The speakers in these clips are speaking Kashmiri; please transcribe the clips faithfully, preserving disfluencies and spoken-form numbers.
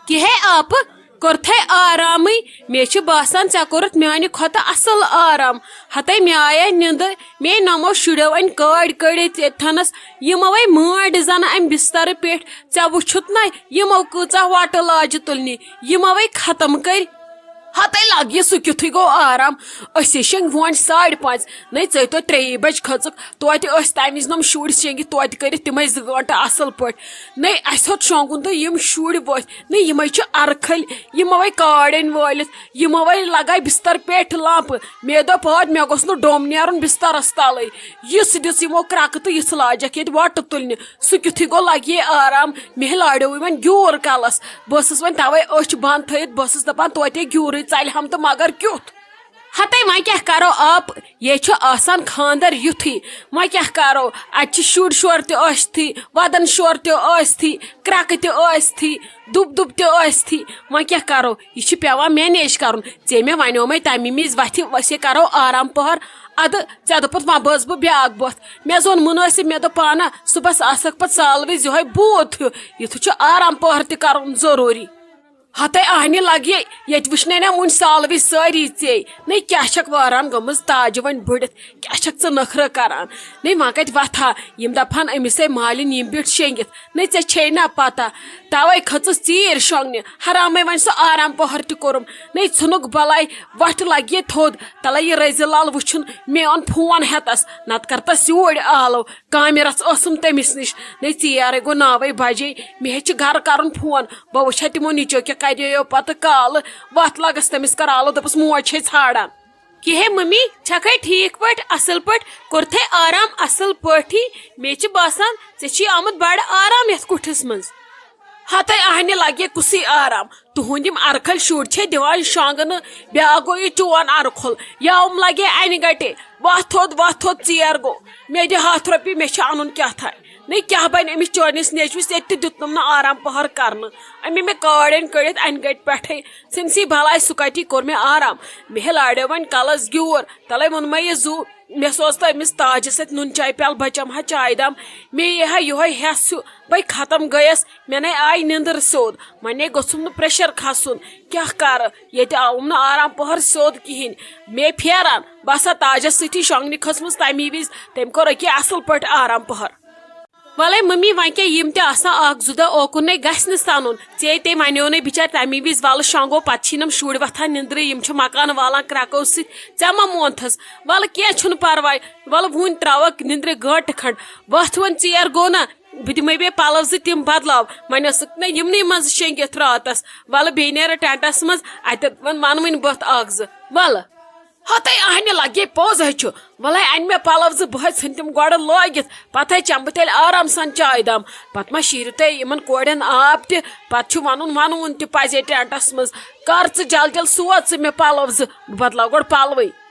کِہے آپہٕ، کوٚرتھے آرامٕے۔ مےٚ چھُ باسان، ژےٚ کوٚرُتھ میانہِ کھۄتہٕ اصل آرام۔ ہتے مےٚ آیے نِندٕر، مے نمو شُرٮ۪و انۍ کٲڑۍ کٔڑِتھ ییٚتھنس۔ یِموے مٲنڈۍ زنہٕ امہِ بسترٕ پٮ۪ٹھ۔ ژےٚ وُچھُتھ نہ، یِمو کۭژاہ وۄٹہٕ لاجہِ تُلنہِ۔ یِموے ختم کٔرۍ۔ ہتے لگہِ سُہ کیُتھُے گوٚو آرام۔ أسے شنٛگۍ وۄنۍ ساڑِ پانٛژِ۔ نٔے ژٔے توتہِ ترٛیٚیی بجہِ کھٔژٕکھ۔ توتہِ ٲسۍ تمہِ وِزِ نۄم شُرۍ شنٛگِتھ، توتہِ کٔرِتھ تِمے زٕ گٲنٹہٕ اصل پٲٹھۍ۔ نٔے اسہِ ہیوٚت شۄنٛگُن تہٕ یِم شُرۍ ؤتھۍ۔ نٔے یِمے چھِ ارکھلۍ، یِموے کاڑٮ۪ن وٲلِتھ، یِموے لگے بستر پیٹھ لمپہٕ۔ مےٚ دوٚپ، پٲد مےٚ گوٚژھ نہٕ ڈوٚم نیرُن بسترس تلے۔ یِژھ دِژ یِمو کرٛکہٕ تہٕ یِژھ لاجکھ ییٚتہِ وۄٹہٕ تُلنہِ۔ سُہ کیُتھُے گوٚو لگہِ ہے آرام، مےٚ لاریو یِمن گیوٗر کلس۔ بہٕ ٲسٕس وۄنۍ توے أچھ بنٛد تھٲیِتھ، بہٕ ٲسٕس دپان توتہِ گیوٗرٕے ژلہِ ہم تہٕ مگر کیُتھ۔ ہتے وۄنۍ کیٛاہ کرو آپ، یے چھُ آسان خاندر یُتھُے۔ وۄنۍ کیٛاہ کرو، اتہِ چھِ شُرۍ شورٕ تہِ ٲستھی، ودن شورٕ تہِ ٲستھی، کرٛکہٕ تہِ ٲستھی، دُب دُب تہِ ٲستھی۔ وۄنۍ کیٛاہ کرو، یہِ چھُ پٮ۪وان manage کرُن۔ ژےٚ مےٚ ونیومے تمہِ وِزِ وتھِ، أسے کرو آرام پہر۔ ادٕ ژےٚ دوٚپُتھ وۄنۍ بہٕ ٲسٕس بہٕ بیاکھ بۄتھ۔ مےٚ زون مُنٲسِب، مےٚ دوٚپ پانہ صُبحس آسکھ پتہٕ سالوٕے زِہوے بوٗت ہیوٗ۔ یُتھ چھُ آرام پہر تہِ کرُن ضروٗری۔ ہتے آہنہِ لگہِ ییٚتہِ وٕچھنے نہ وُنہِ سالوٕے سٲری ژے۔ نے کیٛاہ چھکھ وٲران گٔمٕژ تاجہِ وۄنۍ بٔڑِتھ؟ کیٛاہ چھکھ ژٕ نخرٕ کران؟ نے وۄنۍ کتہِ وتھا؟ یِم دپہن أمِس ہے مالِنۍ یِم بیٖٹھ شیٚنگِتھ۔ نے ژےٚ چھے نہ پتہ، توے کھٔژٕس ژیٖرۍ شۄنٛگنہِ۔ حرامے وۄنۍ سُہ آرام پہر تہِ کوٚرُم۔ نے ژھٕنُکھ بلاے، وۄٹھ لگہِ یے تھوٚد۔ تلے یہِ رزِ لال وٕچھُن، مےٚ اوٚن فون ہٮ۪تس، نتہٕ کرتس یوٗرۍ آلو۔ کامہِ رژھ ٲسٕم تٔمِس نِش۔ نے ژیر گوٚو ناوے بجے، مےٚ ہے چھِ گرٕ کرُن فون۔ بہٕ وٕچھِ ہا تِمو نِچو کیٛاہ کرییو پتہٕ کالہٕ۔ وتھ لگس تٔمِس کرالو، دوٚپُس موج چھے ژھانڈان۔ کِہے ممی، چھکھے ٹھیٖک پٲٹھۍ، اصل پٲٹھۍ؟ کوٚرتھے آرام اصل پٲٹھی؟ مےٚ چھِ باسان ژےٚ چھی آمُت بڑٕ آرام یتھ کُٹھِس منٛز۔ ہتے اہنہِ لگہِ کُسٕے آرام۔ تُہُنٛد یِم ارکھل شُرۍ چھے دِوان شۄنٛگنہٕ، بیٛاکھ گوٚو یہِ چون ارکھل، یاوُم لگے انہِ گٹے۔ وتھ تھوٚد، وتھ تھوٚد، ژیر گوٚو۔ مےٚ دِ ہتھ رۄپیہِ، مےٚ چھُ انُن کیٛاہ تھانۍ۔ نے کیٛاہ بنہِ أمِس چٲنِس نیٚچوِس، ییٚتہِ تہِ دیُتنم نہٕ آرام پہر کرنہٕ۔ أمۍ مےٚ کاڑٮ۪ن کٔڑِتھ انہِ گٹہِ پٮ۪ٹھے۔ ژھٕنسٕے بلاے سُہ کتی کوٚر مےٚ آرام۔ مےٚ ہے لاریو وۄنۍ کلس گیوٗر، تلے ووٚنمے یہِ زُو۔ مےٚ سوز تہٕ أمِس تاجس سۭتۍ نُن چاے پیالہٕ، بہٕ چمہٕ ہا چاے دام۔ مےٚ یی ہا یِہوے ہٮ۪س ہیوٗ، بے ختم گٔیس۔ مےٚ نے آیہِ نِندٕر سیوٚد۔ وۄنۍ نے گوٚژھُم نہٕ pressure کھسُن۔ کیٛاہ کرٕ، ییٚتہِ آوُم نہٕ آرام پہر سیوٚد کِہینۍ۔ مے پھیران، بہٕ آسہٕ ہا تاجس سۭتی شۄنٛگنہِ کھٔژمٕژ تمی وِزِ، تٔمۍ کوٚر أکیاہ اصل پٲٹھۍ آرام پہر۔ وَلَے مٔمی، وۄنۍ کیٛاہ، یِم تہِ آسان اَکھ زٕ دۄہ اوکُن نے گژھِ نہٕ سَنُن۔ ژے تے وَنیو نے بِچارِ تَمی وِزِ، وَلہٕ شۄنٛگو، پَتہٕ چھی نَم شُرۍ وۄتھان نِندرٕ، یِم چھِ مَکان والان کرٛکو سۭتۍ۔ ژےٚ ما مونتھَس؟ وَلہٕ کینٛہہ چھُنہٕ پَرواے، وَلہٕ وُنۍ ترٛاوَکھ نِندرِ گٲنٛٹہٕ کھنٛڈ۔ وۄتھ وۄنۍ ژیر گوٚو نہ، بہٕ دِمَے بیٚیہِ پَلَو زٕ تِم بدلاو۔ وۄنۍ ٲسٕکھ نہ یِمنٕے منٛز شیٚنگِتھ راتَس۔ وَلہٕ بیٚیہِ نیرٕ ٹٮ۪نٹَس منٛز، اَتٮ۪تھ وَن وَنوٕنۍ بۄتھ اَکھ زٕ۔ وَلہٕ۔ ہتے اہنہِ لگے پوٚز ہے چھُ۔ وَلَے اَنہِ مےٚ پَلَو زٕ، بہٕ ہے ژھٕنہٕ تِم گۄڈٕ لٲگِتھ، پَتہٕ ہے چَمہٕ بہٕ تیٚلہِ آرام سان چاے دام۔ پَتہٕ ما شیٖرِو تۄہہِ یِمَن کورٮ۪ن آب تہِ، پَتہٕ چھُ وَنُن وَنوُن تہِ پَزے ٹٮ۪نٹَس منٛز۔ کر ژٕ جل جل سوز ژٕ مےٚ پَلَو زٕ، بہٕ بدلاو گۄڈٕ پَلوٕے۔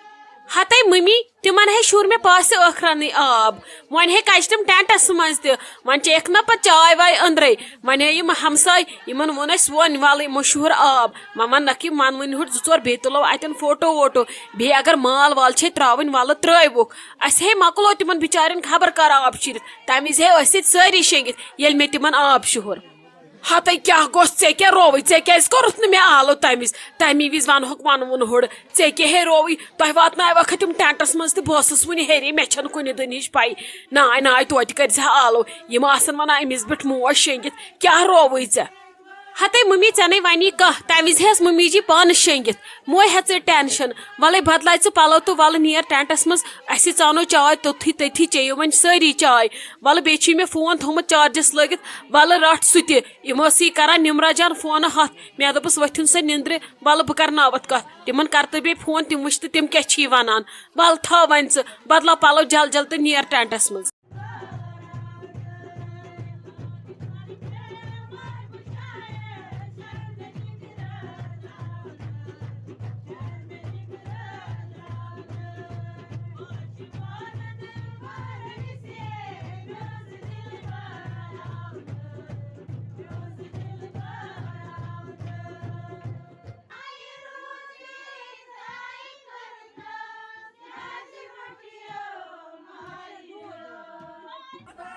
ہتے مٔمی، تِمَن ہے شوٗر مےٚ پاسہِ ٲخرَنٕے آب۔ وۄنۍ ہے کَجہِ تِم ٹٮ۪نٹَس منٛز تہِ، وۄنۍ چیٚیَکھ نہ پَتہٕ چاے واے أنٛدرَے۔ وۄنۍ ہے یِم ہمساے، یِمَن ووٚن اَسہِ وۄنۍ وَلہٕ یِمو شوٗر آب۔ وۄنۍ وَنَکھ یِم وَنوٕنۍ ہُٹ زٕ ژور، بیٚیہِ تُلو اَتٮ۪ن فوٹو ووٹو۔ بیٚیہِ اگر مال وال چھے ترٛاوٕنۍ، وَلہٕ ترٛٲوِکھ۔ اَسہِ ہے مۄکلو تِمَن بِچارٮ۪ن خبر کر آب شیٖرِتھ۔ تَمہِ وِزِ ہے ٲسۍ ییٚتہِ سٲری شیٚنگِتھ، ییٚلہِ مےٚ تِمَن آب شوٗر۔ ہتے کیٛاہ گوٚژھ، ژےٚ کیٛاہ رووُے؟ ژےٚ کیٛازِ کوٚرُتھ نہٕ مےٚ آلو تَمہِ وِزِ؟ تَمی وِزِ وَنہوکھ وَنوُن ہُڑ۔ ژےٚ کیٛاہ ہے رووُے؟ تۄہہِ واتناوکھ تِم ٹٮ۪نٹَس منٛز تہٕ بہٕ ٲسٕس وُنہِ ہیٚرے، مےٚ چھَنہٕ کُنہِ دُنہِچ پَیی۔ ناے ناے، توتہِ کٔرۍ زِ ہا آلو۔ یِم آسَن وَنان أمِس بیٖٹھ موج شیٚنگِتھ، کیٛاہ رووُے ژےٚ؟ ہتے مٔمی، ژےٚ نے وَنی کانٛہہ، تَمہِ وِزِ ہٮ۪س مٔمی جی پانہٕ شیٚنگِتھ۔ مو ہےٚ ژٕ ٹٮ۪نشَن، وَلَے بدلاے ژٕ پَلو تہٕ وَلہٕ نیر ٹٮ۪نٹَس منٛز، اَسہِ ژانو چاے توٚتھٕے، تٔتھی چیٚیِو وۄنۍ سٲری چاے۔ وَلہٕ بیٚیہِ چھُے مےٚ فون تھوٚومُت چارجَس لٲگِتھ، وَلہٕ رَٹھ سُہ تہِ۔ یِم ٲسٕے کَران نِمرا جان فونہٕ ہَتھ، مےٚ دوٚپُس ؤتھِو سا نِندرِ، وَلہٕ بہٕ کَرناوَتھ کَتھ۔ تِمَن کَر تہٕ بیٚیہِ فون، تِم وٕچھ تہٕ تِم کیٛاہ چھی وَنان۔ وَلہٕ تھاو وۄنۍ ژٕ، بدلاو پَلو جل جل تہٕ نیر ٹٮ۪نٹَس منٛز۔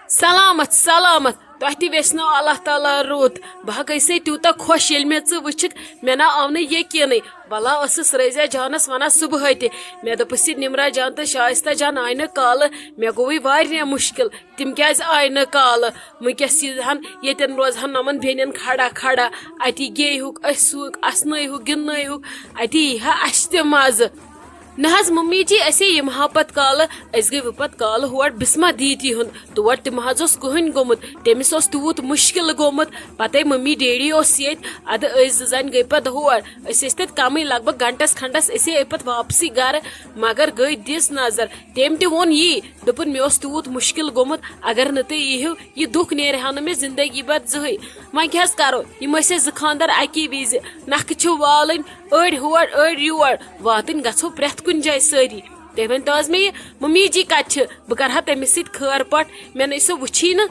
سلامت، سلامت۔ تۄہہِ تہِ ویژھنو اللہ تعالیٰ رُت۔ بہٕ ہا گٔیسے تیوٗتاہ خۄش، ییٚلہِ مےٚ ژٕ وٕچھکھ، مےٚ نہ آو نہٕ یقیٖنٕے۔ ولا ٲسٕس رٲزیا جانس ونان صبحٲے تہِ۔ مےٚ دوٚپُس، یہِ نمرہ جان تہٕ شایستہ جان آیہِ نہٕ کالہٕ، مےٚ گوٚوٕے واریاہ مُشکل۔ تِم کیازِ آیہِ نہٕ کالہٕ؟ وٕنکیٚس ییٖہن ییٚتٮ۪ن روزہن نۄمن بیٚنٮ۪ن کھڑا کھڑا، اتی گیٚیہِ ہُکھ، أسۍ ہُکھ، اسنٲے ہُکھ، گِنٛدنٲے ہُکھ، اتی یی ہا اسہِ تہِ مزٕ۔ نہ حظ ممی جی، أسے یِم ہا پتہٕ کالہٕ، أسۍ گٔے وۄنۍ پتہٕ کالہٕ ہور بسمہ دیدی ہُنٛد۔ تور تہِ مہ حظ اوس کٕہٕنۍ گوٚمُت، تٔمِس اوس تیوٗت مُشکِل گوٚمُت۔ پتے ممی ڈیڈی اوس ییٚتہِ، ادٕ أسۍ زٕ زنہِ گٔے پتہٕ ہور۔ أسۍ ٲسۍ تتہِ کمٕے، لگ بھگ گنٹس کھنڈس، أسے ٲے پتہٕ واپسٕے گرٕ، مگر گٔے دِژ نظر۔ تٔمۍ تہِ ووٚن یی، دوٚپُن، مےٚ اوس تیوٗت مُشکِل گوٚمُت، اگر نہٕ تُہۍ ییٖہِو، یہِ دُکھ نیرِ ہا نہٕ مےٚ زندگی بد زٕہٕے۔ وۄنۍ کیٛاہ حظ کرو، یِم ٲسۍ اَسہِ زٕ خاندار اَکی وِزِ، نکھٕ چھِ والٕنۍ، أڑۍ ہور، أڑۍ یور، واتٕنۍ گژھو پرٛٮ۪تھ کُنہِ جایہِ سٲری۔ تُہۍ ؤنۍ تو حظ مےٚ یہِ، ممی جی کَتہِ چھِ؟ بہٕ کَرٕ ہا تٔمِس سۭتۍ خٲر پٲٹھۍ، مےٚ نَے سۄ وٕچھی نہٕ۔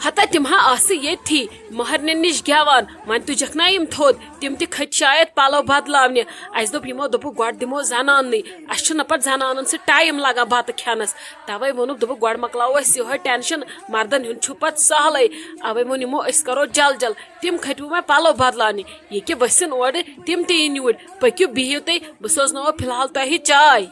ہتا تِم ہا آسہٕ ییٚتھی مہرنٮ۪ن نِش گٮ۪وان، وۄنۍ تُجکھ نا یِم تھوٚد، تِم تہِ کھٔتۍ شاید پلو بدلاونہِ۔ اَسہِ دوٚپ یِمو، دوٚپُکھ، گۄڈٕ دِمو زناننٕے، اَسہِ چھُ نہ پتہٕ زنانن سۭتۍ ٹایم لگان بتہٕ کھٮ۪نس۔ توے ووٚنُکھ، دوٚپُکھ، گۄڈٕ مۄکلاوو أسۍ یِہوے ٹینشن، مردن ہُنٛد چھُ پتہٕ سہلٕے۔ اوے ووٚن یِمو، أسۍ کرو جل جل۔ تِم کھٔتۍ وۄنۍ پلو بدلاونہِ، یہِ کہِ ؤسِن اورٕ، تِم تہِ یِن یوٗرۍ۔ پٔکِو بِہِو تُہۍ، بہٕ سوزناوو فی الحال تۄہہِ چاے۔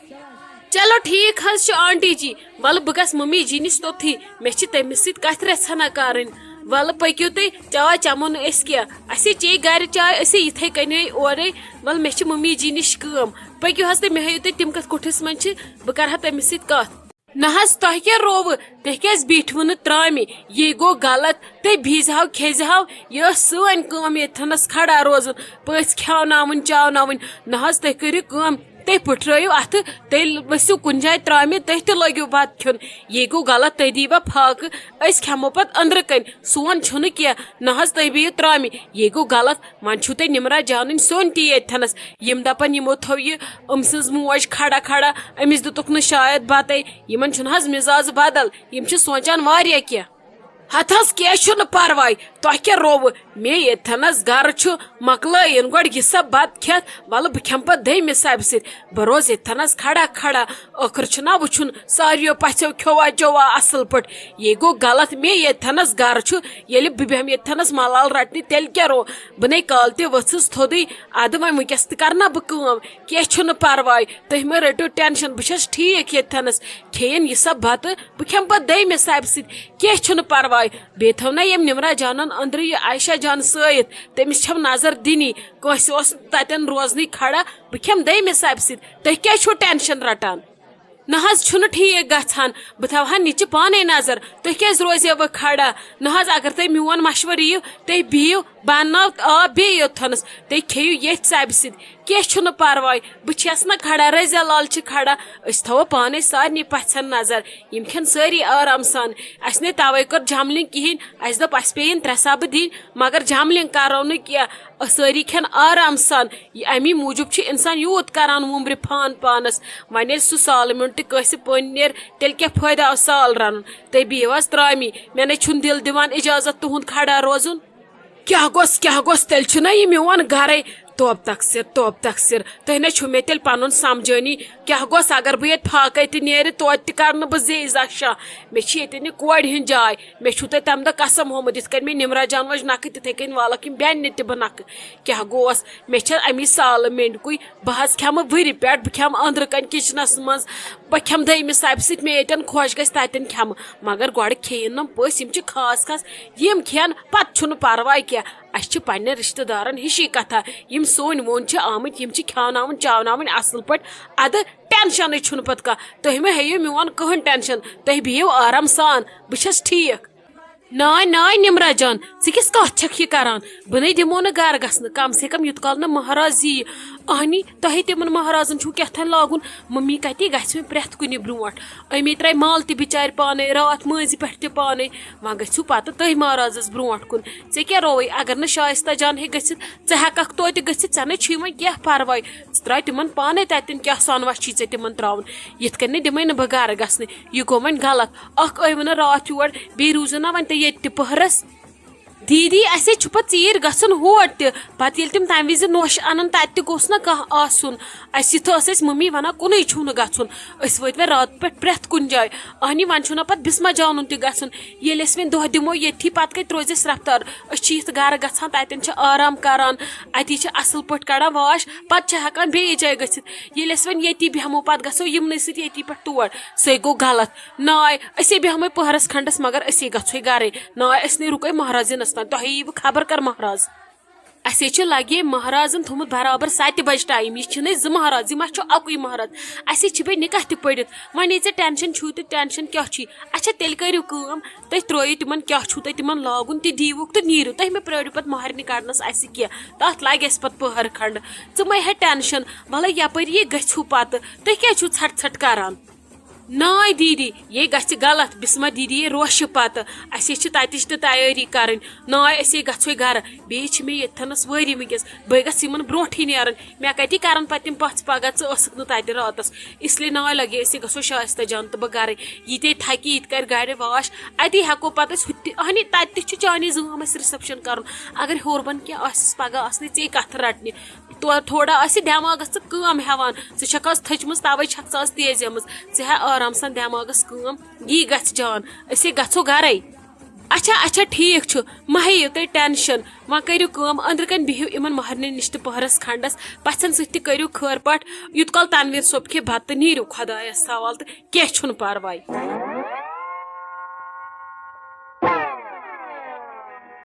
چلو ٹھیٖک حظ چھُ آنٹی جی، ولہٕ بہٕ گژھٕ ممی جی نِش توٚتھٕے، مےٚ چھِ تٔمِس سۭتۍ کتھ رژھا نہ کرٕنۍ۔ ولہٕ پٔکِو تُہۍ، چاے چمو نہٕ أسۍ کینٛہہ، اسے چے گرِ چاے، أسے یِتھے کنے اورے۔ ولہٕ مےٚ چھِ ممی جی نِش کٲم، پٔکِو حظ تُہۍ، مےٚ ہٲیِو تُہۍ تِم کتھ کُٹھِس منٛز چھِ، بہٕ کرٕ ہا تٔمِس سۭتۍ کتھ۔ نہ حظ، تۄہہِ کیٛاہ رووٕ؟ تُہۍ کیٛازِ بیٖٹھوٕ نہٕ ترٛامہِ؟ یی گوٚو غلط، تُہۍ بِہزِ ہاو، کھیزِ ہاو، یہِ ٲس سٲنۍ کٲم ییٚتھنس کھڑا روزُن، پٔژھۍ کھیاوناوٕنۍ، چاوناوٕنۍ۔ نہ حظ، تُہۍ کٔرِو کٲم، تُہۍ پُٹھرٲیِو اَتھٕ، تیٚلہِ ؤسِو کُنہِ جایہِ ترٛامہِ، تُہۍ تہِ لٲگِو بَتہٕ کھیوٚن۔ یی گوٚو غلط، تُہۍ دِیوا فاقہٕ، أسۍ کھٮ۪مو پَتہٕ أنٛدرٕ کَنۍ، سون چھُنہٕ کینٛہہ۔ نہ حظ، تُہۍ بِہِو ترٛامہِ، یی گوٚو غلط۔ وۄنۍ چھُو تۄہہِ نِمرا جانٕنۍ سیوٚن تہِ ییٚتھنَس۔ یِم دَپَن یِمو تھٲو یہِ أمۍ سٕنٛز موج کھڑا کھڑا، أمِس دیُتُکھ نہٕ شاید بَتَے۔ یِمَن چھُنہٕ حظ مِزاز بدل، یِم چھِ سونٛچان واریاہ کینٛہہ۔ ہتہٕ حظ کینٛہہ چھُنہٕ پرواے، تۄہہِ کیٛاہ رووٕ؟ مےٚ ییٚتھنس گرٕ چھُ، مۄکلٲیِن گۄڈٕ یہِ سا بتہٕ کھٮ۪تھ، ولہٕ بہٕ کھٮ۪مہٕ پتہٕ دوٚیمہِ سبہِ سۭتۍ۔ بہٕ روزٕ ییٚتھنس کھڑا کھڑا، ٲخٕر چھُنا وٕچھُن ساروِیو پژھیو کھیوٚوا چیوٚوا اصل پٲٹھۍ۔ یہِ گوٚو غلط، مےٚ ییٚتھنس گرٕ چھُ، ییٚلہِ بہٕ بیٚہمہٕ ییٚتھنس ملال رٹنہِ، تیٚلہِ کیٛاہ روو؟ بہٕ نے کالہٕ تہِ ؤژھٕس تھوٚدُے، ادٕ وۄنۍ وٕنکیٚس تہِ کرٕ نا بہٕ کٲم؟ کینٛہہ چھُنہٕ پرواے، تُہۍ مہٕ رٔٹِو ٹینشن، بہٕ چھس ٹھیٖک ییٚتھنس، کھیٚیِن یہِ سا بتہٕ، بہٕ کھٮ۪مہٕ پتہٕ دوٚیمہِ سبہِ سۭتۍ۔ کینٛہہ چھُنہٕ پرواے۔ بیٚیہِ تھٲو نا ییٚمۍ نِمرا جانن أنٛدرٕ یہِ عایشہ جان سۭتۍ، تٔمِس چھَم نظر دِنی، کٲنٛسہِ اوس تَتٮ۪ن روزنٕے کھڑا۔ بہٕ کھٮ۪مہٕ دوٚیمہِ سبہِ سۭتۍ، تُہۍ کیٛازِ چھِو ٹینشن رٹان؟ نہ حظ چھُنہٕ ٹھیٖک گژھان، بہٕ تھاوہا نِچہِ پانے نظر، تُہۍ کیٛازِ روزیوٕ کھڑا؟ نہ حظ، اگر تُہۍ میون مشورٕ یِیِو، تُہۍ بِہِو، بہٕ انناو آب بیٚیہِ یوٚتتھنس، تُہۍ کھیٚیِو ییٚتھۍ سبہِ سۭتۍ۔ کینٛہہ چھُنہٕ پرواے، بہٕ چھَس نہ کھڑا، رضیا لال چھِ کھڑا، أسۍ تھاوو پانے سارنٕے پژھن نظر، یِم کھٮ۪ن سٲری آرام سان۔ اَسہِ نے توے کٔر جملِنگ کِہیٖنۍ، اَسہِ دوٚپ اَسہِ پیٚیِن ترٛےٚ سبہٕ دِنۍ، مگر جملِنگ کرو نہٕ کینٛہہ، أسۍ سٲری کھٮ۪ن آرام سان۔ یہِ اَمی موٗجوٗب چھُ اِنسان یوٗت کران وُمبرِ فان پانس۔ وۄنۍ ییٚلہِ سُہ سالہٕ میوٚنٛڈ تہِ کٲنٛسہِ پٔنۍ نیرِ، تیٚلہِ کیٛاہ فٲیدٕ آو سال رنُن؟ تُہۍ بِہِو حظ ترٛامی، مےٚ نے چھُنہٕ دِل دِوان اجازت تُہُنٛد کھڑا روزُن۔ کیٛاہ گوٚژھ، کیٛاہ گوٚژھ؟ تیٚلہِ چھُنہ یہِ میون گرے۔ توب تقصیر، توب تقصیر۔ تُہۍ نے چھِو مےٚ تیٚلہِ پنُن سمجھٲنی۔ کیٛاہ گوٚژھ اگر بہٕ ییٚتہِ فاقے تہِ نیرِ، توتہِ تہِ کرٕ نہٕ بہٕ زیٚیہِ زانٛہہ شاہ۔ مےٚ چھِ ییٚتٮ۪ن یہِ کورِ ہٕنٛز جاے۔ مےٚ چھُو تۄہہِ تمہِ دۄہ قسم ہومُت، یِتھ کٔنۍ مےٚ نِمرا جان وٲج نکھٕ، تِتھے کٔنۍ والکھ یِم بیٚنہِ تہِ بہٕ نکھٕ۔ کیٛاہ گوٚوس؟ مےٚ چھےٚ امی سالہٕ مینٛڈکُے۔ بہٕ حظ کھٮ۪مہٕ وٕرِ پٮ۪ٹھ، بہٕ کھٮ۪مہٕ أنٛدرٕ کنۍ کِچنس منٛز۔ بہٕ کھٮ۪مہٕ دوٚیمہِ سبہِ سۭتۍ، مےٚ ییٚتٮ۪ن خۄش گژھِ تتٮ۪ن کھٮ۪مہٕ۔ مگر گۄڈٕ کھیٚیِن نہٕ پٔژھۍ، یِم چھِ خاص خاص، یِم کھٮ۪ن، پتہٕ چھُنہٕ پرواے کینٛہہ۔ اسہِ چھِ پننٮ۪ن رشتہٕ دارن ہِشی کتھا، یِم سٲنۍ ووٚن چھِ آمٕتۍ، یِم چھِ کھیاوناوٕنۍ چاوناوٕنۍ اصل پٲٹھۍ۔ ادٕ ٹینشنٕے چھُنہٕ پتہٕ کانٛہہ۔ تُہۍ مہٕ ہیٚیِو میون کٕہٕنۍ ٹینشن، تُہۍ بِہِو آرام سان، بہٕ چھس ٹھیٖک۔ ناے ناے نمرہ جان، ژٕ کِژھ کتھ چھکھ یہِ کران؟ بہٕ نے دِمو نہٕ گرٕ گژھنہٕ، کم سے کم یوٗت کال نہٕ مہراز ییہِ۔ اہنی، تۄہے تِمن مہرازن چھُو کیٛاہ تام لاگُن، ممی کتے گژھِ وۄنۍ پرٛٮ۪تھ کُنہِ برونٛٹھ۔ أمی ترٛایہِ مال تہِ بچارِ پانے، راتھ مٲنٛزِ پٮ۪ٹھ تہِ پانے، وۄنۍ گٔژھِو پتہٕ تٔتھۍ مہرازس برونٛٹھ کُن۔ ژےٚ کیٛاہ رووٕے؟ اگر نہٕ شایستہ جان ہیٚکہِ گٔژھِتھ، ژٕ ہٮ۪ککھ توتہِ گٔژھِتھ، ژےٚ نے چھُے وۄنۍ کیٛاہ پرواے؟ ژٕ ترٛاو تِمن پانے تتٮ۪ن، کیٛاہ سۄنہٕ وَس چھُے ژےٚ تِمن ترٛاوُن؟ یِتھ کٔنۍ نے دِمے نہٕ بہٕ گرٕ گژھنہٕ، یہِ گوٚو وۄنۍ غلط۔ اکھ ٲیوٕ نہٕ راتھ یور، بیٚیہِ روٗزِو نا وۄنۍ تُہۍ ییٚتہِ تہِ پٔہرس۔ دیٖدی، اَسے چھُ پَتہٕ ژیٖرۍ گژھُن ہور تہِ۔ پَتہٕ ییٚلہِ تِم تَمہِ وِزِ نوٚش اَنَن، تَتہِ تہِ گوٚژھ نہ کانٛہہ آسُن۔ اَسہِ یِتھ ٲس اَسہِ مٔمی وَنان، کُنُے چھُو نہٕ گژھُن۔ أسۍ وٲتۍ وۄنۍ راتہٕ پٮ۪ٹھ پرٛٮ۪تھ کُنہِ جایہِ۔ اَہنی، وۄنۍ چھُو نہ پَتہٕ بِسمہ جانُن تہِ گژھُن۔ ییٚلہِ أسۍ وۄنۍ دۄہ دِمو ییٚتھی، پَتہٕ کَتہِ روزِ اَسہِ رفتار؟ أسۍ چھِ یِتھ گَرٕ گژھان، تَتٮ۪ن چھِ آرام کَران، اَتی چھِ اَصٕل پٲٹھۍ کَڑان واش، پَتہٕ چھِ ہٮ۪کان بیٚیِس جایہِ گٔژھِتھ۔ ییٚلہِ أسۍ وۄنۍ ییٚتی بیٚہمو، پَتہٕ گژھو یِمنٕے سۭتۍ ییٚتی پٮ۪ٹھ تور، سُے گوٚو غلط۔ ناے، أسے بیٚہمے پہرس کھنڈس، مگر أسے گژھوے گرے۔ ناے، أسۍ نے رُکے مہرازینس تام، تۄہے یی وۄنۍ خبر کر مہراز۔ اسے چھُ لگے مہرازن تھوٚمُت برابر ستہِ بجہِ ٹایم۔ یہِ چھِنہٕ أسۍ زٕ مہراز، یہِ ما چھُ اکُے مہراز؟ اسے چھِ بیٚیہِ نکاح تہِ پٔرِتھ۔ وۄنۍ ییٚلہِ ژےٚ ٹینشن چھُے تہٕ ٹینشن کیٛاہ چھُے؟ اچھا، تیٚلہِ کٔرِو کٲم، تُہۍ ترٲیِو تِمن کیٛاہ چھُو تۄہہِ تِمن لاگُن، تہِ دیٖوُکھ تہٕ نیٖرِو۔ تُہۍ مہ پرٲرِو پتہٕ مہرنہِ کڑنس اسہِ کینٛہہ، تتھ لگہِ اسہِ پتہٕ پٔہر کھنڈ۔ ژٕ مہ ہے ٹینشن، وَلہٕ یپٲرۍ یہِ گژھِو پتہٕ، تُہۍ کیٛازِ چھِو ژھٹھ ژھٹھ کران؟ ناے دیٖدی، یے گژھِ غلط، بسمہ دیٖدی یے روشہِ پتہٕ۔ اسے چھِ تتِچ تہِ تیٲری کرٕنۍ۔ ناے، أسے گژھوے گرٕ۔ بیٚیہِ چھِ مےٚ ییٚتھنس وٲری وٕنکیٚس۔ بہٕ گژھٕ یِمن برونٹھٕے نیرٕنۍ۔ مےٚ کتی کرن پتہٕ تِم پژھ پگاہ، ژٕ ٲسٕکھ نہٕ تتہِ راتس۔ اس لیے ناے لگے أسے گژھو شایستہ جان تہٕ بہٕ گرے۔ یہِ تے تھکہِ، یہِ تہِ کرِ گرِ واش۔ اتی ہٮ۪کو پتہٕ أسۍ ہُتہِ تہِ، اہنی، تتہِ تہِ چھُ چانی زٲم اسہِ رِسپشن کرُن۔ اگر ہیوٚر بۄن کینٛہہ آسٮ۪س پگاہ آسنٕے ژے کتھٕ رٹنہِ۔ تو-، تھوڑا آسہِ دٮ۪ماغس ژٕ کٲم ہٮ۪وان، ژٕ چھکھ آز تھٔچمٕژ، توے چھکھ ژٕ آز تیزیمٕژ۔ ژٕ ہےٚ آرام سان دٮ۪ماغس کٲم، یی گژھِ جان، أسے گژھو گرے۔ اچھا، اچھا، ٹھیٖک چھُ، مہ ہیٚیِو تُہۍ ٹینشن۔ وۄنۍ کٔرِو کٲم، أنٛدرٕ کنۍ بِہِو یِمن مہرنٮ۪ن نِش تہٕ پٔہرس کھنڈس، پژھٮ۪ن سۭتۍ تہِ کٔرِو خٲر پاٹھ، یوٗت کال تنویر صٲب کھیٚیہِ بتہٕ تہٕ نیٖرِو خۄدایس حوالہٕ تہٕ کینٛہہ چھُنہٕ پرواے۔